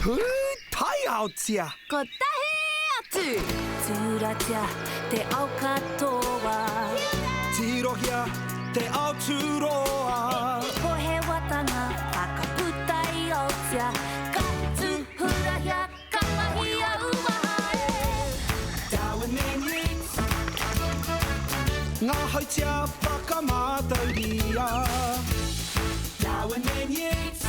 Pūtaiaotia! Kotahi atu! Tūratia te ao katoa. Tirohia te ao tūroa. Ko he watanga whakaputa i Aotea. Ka tūhurahia, ka mahia uaha e. Darwin and Yeats. Ngā hautia whakamātauria. Darwin and Yeats.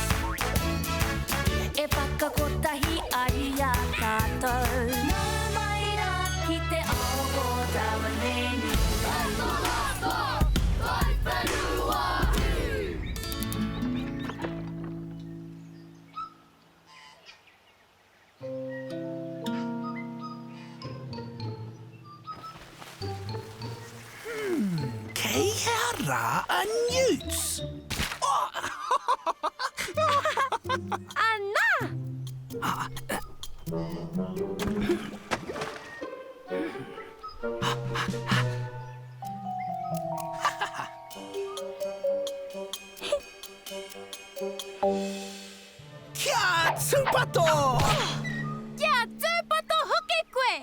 E whakakotahi ai i a tātou. Nau mai rā ki te ao o Darwin and Yeats. Kei hea rā a Newts? Anā! Kia tūpato! Kia tūpato hoki koe!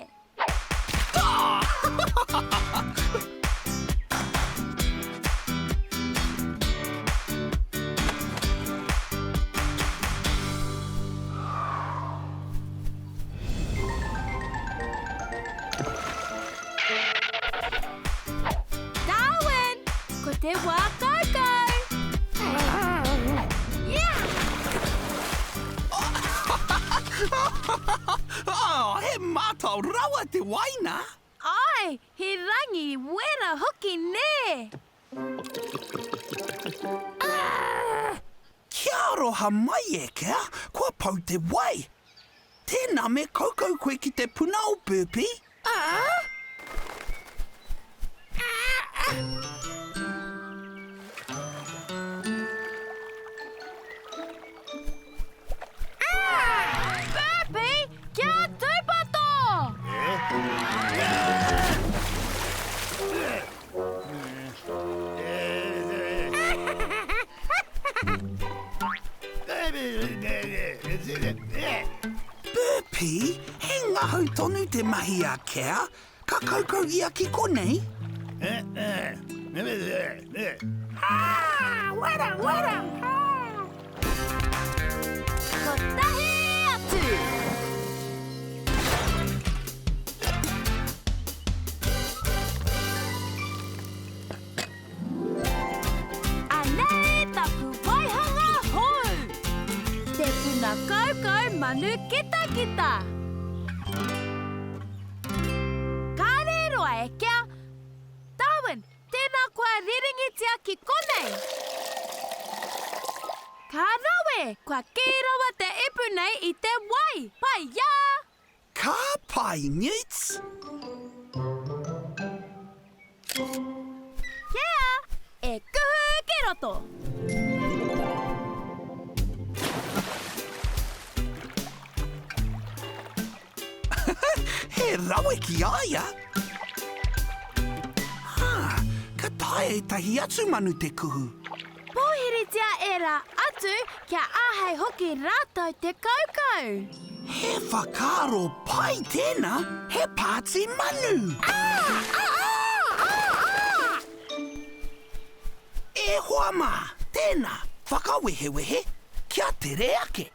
Darwin, ko te wā kaukau! Yeah! Oh, he mātao rawa te waina! Āe, he rangi wera hoki nē! Kia aroha mai e Kea, kua pau te wai! Tēnā me kaukau koe ki te puna o Burpee? Burpee, kia tūpato! Burpee, he ngahau tonu te mahi a Kea. Ka kaukau ia ki konei? Kotahi atu! Anei taku waihanga hou! Te puna kaukau manu kitakita! Kāre roa e kea! Darwin, tēnā koa riringitia ki konei! Ka rawe! Kua kī rawa te ipu nei i te wai! Pai ia! Ka pai, Newts! Kea! E kuhu ki roto! He rawe ki a ia! Hā, ka taea ētahi atu manu te kuhu. Pōhiritia ērā atu kia āhei hoki rātou te kaukau. He whakaaro pai tēnā, he pāti manu! E hoa mā, tēnā, whakawehewehe, kia tere ake.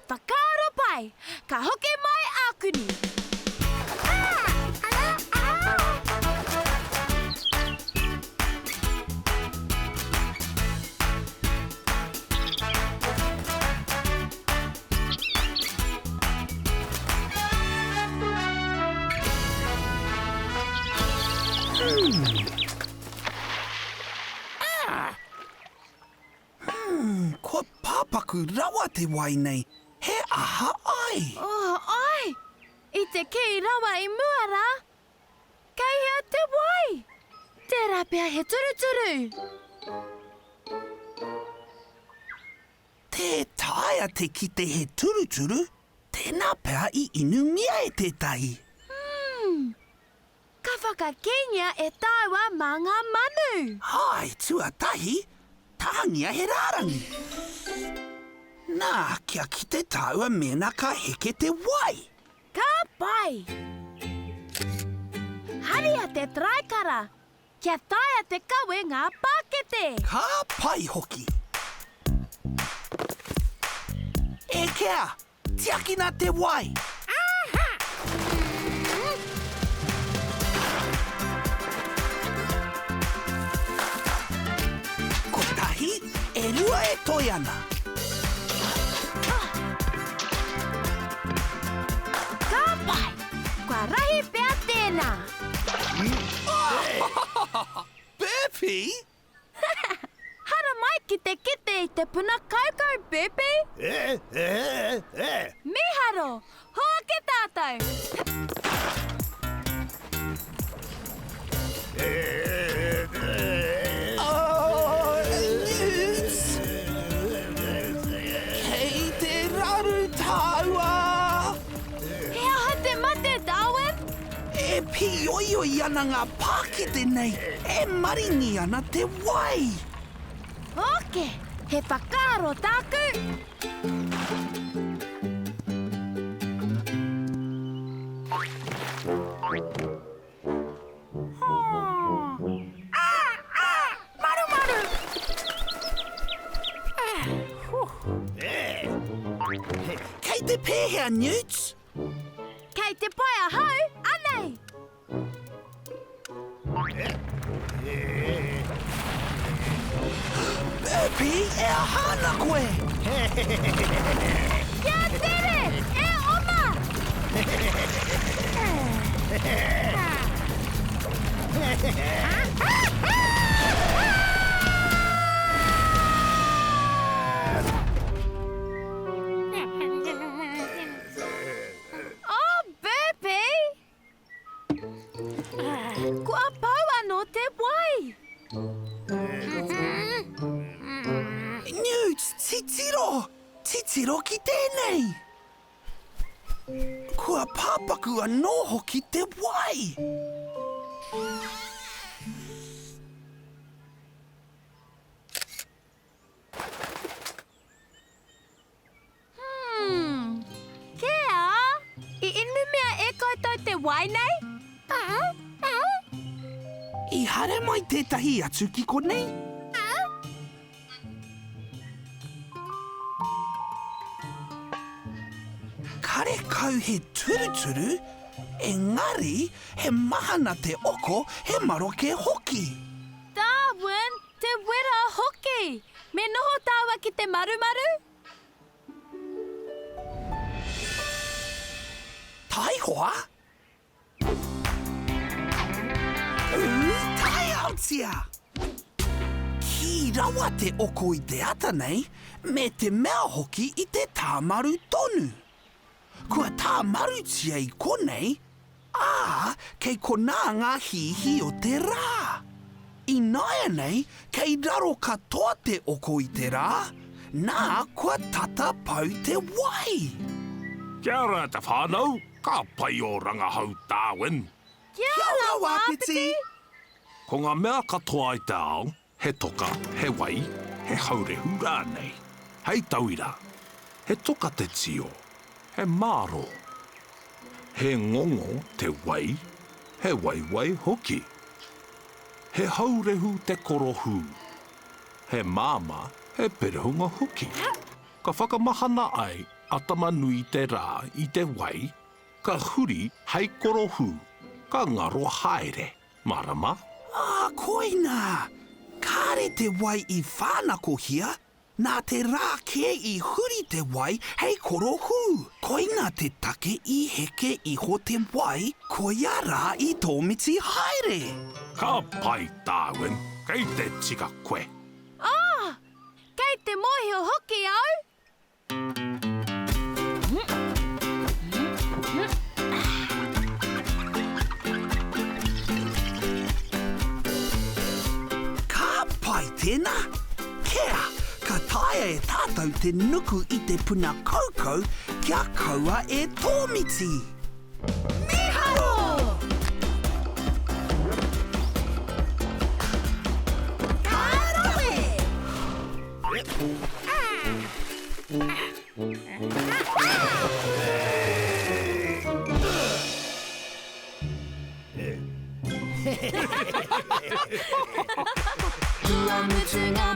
Whakaaro pai, ka hoki mai ākuni. Hmm, kua pāpaku rawa te wai nei, he aha ai? Oh, ai! I te kī rawa i mua rā. Kei hea te wai? Tērā pea he turuturu. Tē taea te kite he turuturu, tēnā pea i inumia e tētahi. Hmm, Ka whakakīngia e tāua mā ngā manu. Hai, tuatahi, tāngia he rārangi. Nā, kia kite tāua mēnā ka heke te wai. Ka pai! Haria te taraikara, kia taea te kawe ngā pākete. Ka pai hoki! E kea, tiakina te wai! Aha! Kotahi, e rua e toe ana. Ka pai! Kua rahi pea tēnā. Burpee? Haramai ki te kite i te puna kaukau, Burpee! Mīharo! Hoake tātou! Oh, Newts! Kei te raru tāua! He aha te mate, Darwin? E pīoioi ana ngā pākete nei, e maringi ana te wai. Oke, he whakaaro tāku. Kei te pēhea, Newts? Kei te pai ahau, anei! Burpee, e aha ana koe? Kia tere! E oma! Oh, Burpee! Kua pau anō te wai! Newt, titiro! Titiro ki tēnei! Kua pāpaku anō hoki te wai! Hmm. Kea, i inumia e koutou te wai nei? I haere mai tētahi atu ki konei? Karekau he turuturu, engari he mahana te oko, he maroke hoki. Darwin, te wera hoki! Me noho tāua ki te marumaru? Taihoa? Ū, taiaotia! Kī rawa te oko i te ata nei, me te mea hoki i te tāmaru tonu. Kua tāmarutia i konei, ā, kei konā ngā hīhī o te rā. Ināianei, kei raro katoa te oko i te rā, nā, kua tata pau te wai. Kia ora te whānau, ka pai ō rangahau Darwin. Kia ora Wāpiti! Ko ngā mea katoa i te ao, He toka, he wai, he haurehu rānei. Hei tauira, he toka te tio, he mārō. He ngongo te wai, he waiwai hoki. He haurehu te korohū. He māmā, he perehunga hoki. Ka whakamahana ai a Tama-nui-te-rā i te wai, ka huri hei korohū, ka ngaro haere. Marama. Ā, koinā! Kāre te wai i whānakohia, nā te rā kē i huri te wai hei korohū. Koinā te take i heke iho te wai, koia rā i tōmiti haere. Ka pai, Darwin, kei te tika koe. Ā, kei te mōhio hoki au! Ka pai tēnā! Kea, ka taea e tātou te nuku i te puna kaukau kia kaua e tōmiti! Mīharo! Ka rawe! Kua mutu ngā.